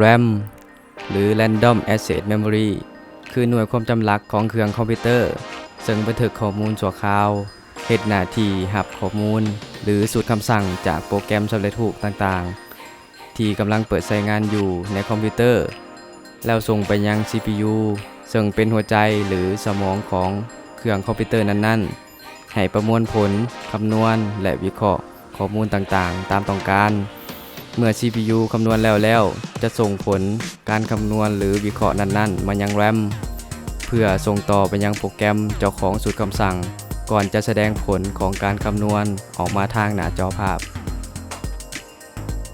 RAM ຫຼື Random Access Memory ຄືໜ່ວຍຄວາມຈຳຫຼັກຂອງເຄື່ອງຄອມພິວເຕີ ເຊິ່ງບັນທຶກຂໍ້ມູນຊົ່ວຄາວ, ເຮັດໜ້າທີ່ຮັບຂໍ້ມູນ ຫຼື ສູດຄຳສັ່ງຈາກໂປຣແກຣມສຳເລັດຮູບຕ່າງໆ ທີ່ກຳລັງເປີດໃຊ້ງານຢູ່ໃນຄອມພິວເຕີ ແລ້ວສົ່ງໄປຍັງ CPU ເຊິ່ງເປັນຫົວໃຈ ຫຼື ສະໝອງຂອງເຄື່ອງຄອມພິວເຕີນັ້ນໆ ໃຫ້ປະມວນຜົນ, ຄຳນວນ ແລະ ວິເຄາະຂໍ້ມູນຕ່າງໆຕາມຕ້ອງການ. ເມື່ອ CPU ຄຳນວນແລ້ວແລ້ວ, ຈະສົ່ງຜົນການຄຳນວນ ຫຼື ວິເຄາະນັ້ນໆມາຍັງ RAM ເພື່ອສົ່ງຕໍ່ໄປຍັງໂປຣແກຣມເຈົ້າຂອງສູດຄຳສັ່ງ ກ່ອນຈະສະແດງຜົນຂອງການຄຳນວນອອກມາທາງໜ້າຈໍພາບ.